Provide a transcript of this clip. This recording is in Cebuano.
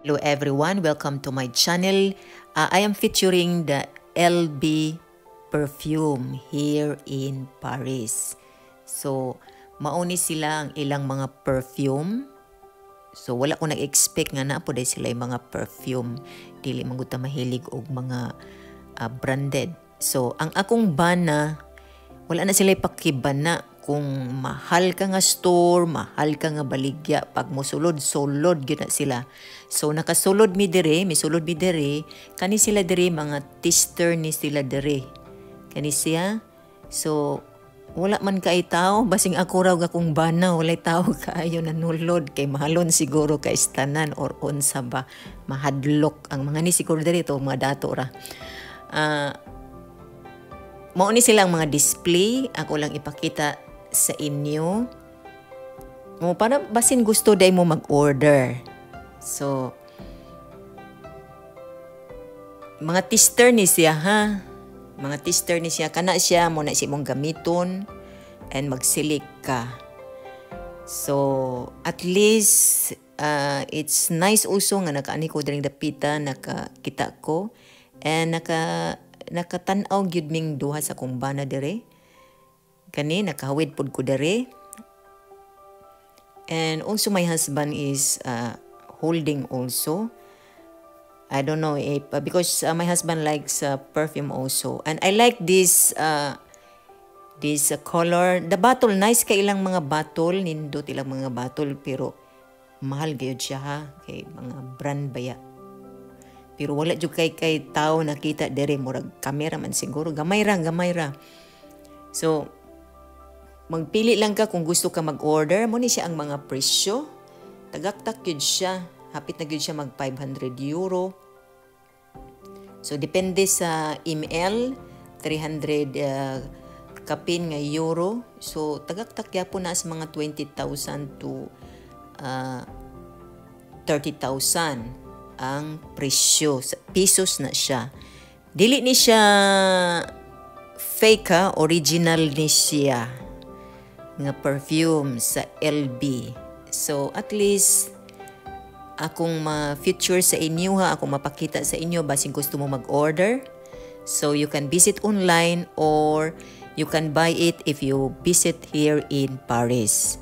Hello everyone, welcome to my channel. I am featuring the LB perfume here in Paris. So, mao ni sila ang ilang mga perfume. So, wala ko nag-expect nga naa pod sila yung mga perfume. Dili man gud ta mahilig og mga branded. So, ang akong bana, wala na sila pakibana kung mahal ka nga store, mahal ka nga baligya, pag mosulod, sulod gyud na sila. So nakasulod mi dire, misulod mi dire, kani sila dire, mga tester ni sila dire. Kani siya. So wala man kay tao, basing ako raw akong bana, walay tao kaayo nanulod kay mahalon siguro kay tanan or unsa ba, mahadlok ang mga ni siguro dire to mga dato ra. Mao ni silang mga display, ako lang ipakita sa inyo. Mo para basin gusto day mo mag-order. So mga tester ni siya ha. Mga tester ni siya, kana siya mo na si mong gamiton and magsilik ka. So at least it's nice also nga nakaani ko diring dapita, nakakita ko and nakatan-aw gyud ming duha sa akong bana dire. Kani nakahawid pod ko dire. And also my husband is holding also. I don't know if because my husband likes perfume also. And I like this color. The bottle, nice kay ilang mga bottle, nindot ilang mga bottle, pero mahal gayud siya ha, kay mga brand baya. Pero wala jud kay tao nakita dire, murag kamera man siguro, gamay ra, gamay ra. So magpili lang ka kung gusto ka mag-order. Mo ni siya ang mga presyo. Tagaktak yun siya. Hapit na gyud siya mag €500. So depende sa ml, 300 kapin nga euro. So tagaktak gyapon na sa mga 20,000 to 30,000 ang presyo. Pesos na siya. Dili ni siya fake ha, original ni siya nga perfume sa LB. So at least akong ma-feature sa inyo ha, akong mapakita sa inyo basin gusto mo mag-order. So you can visit online or you can buy it if you visit here in Paris.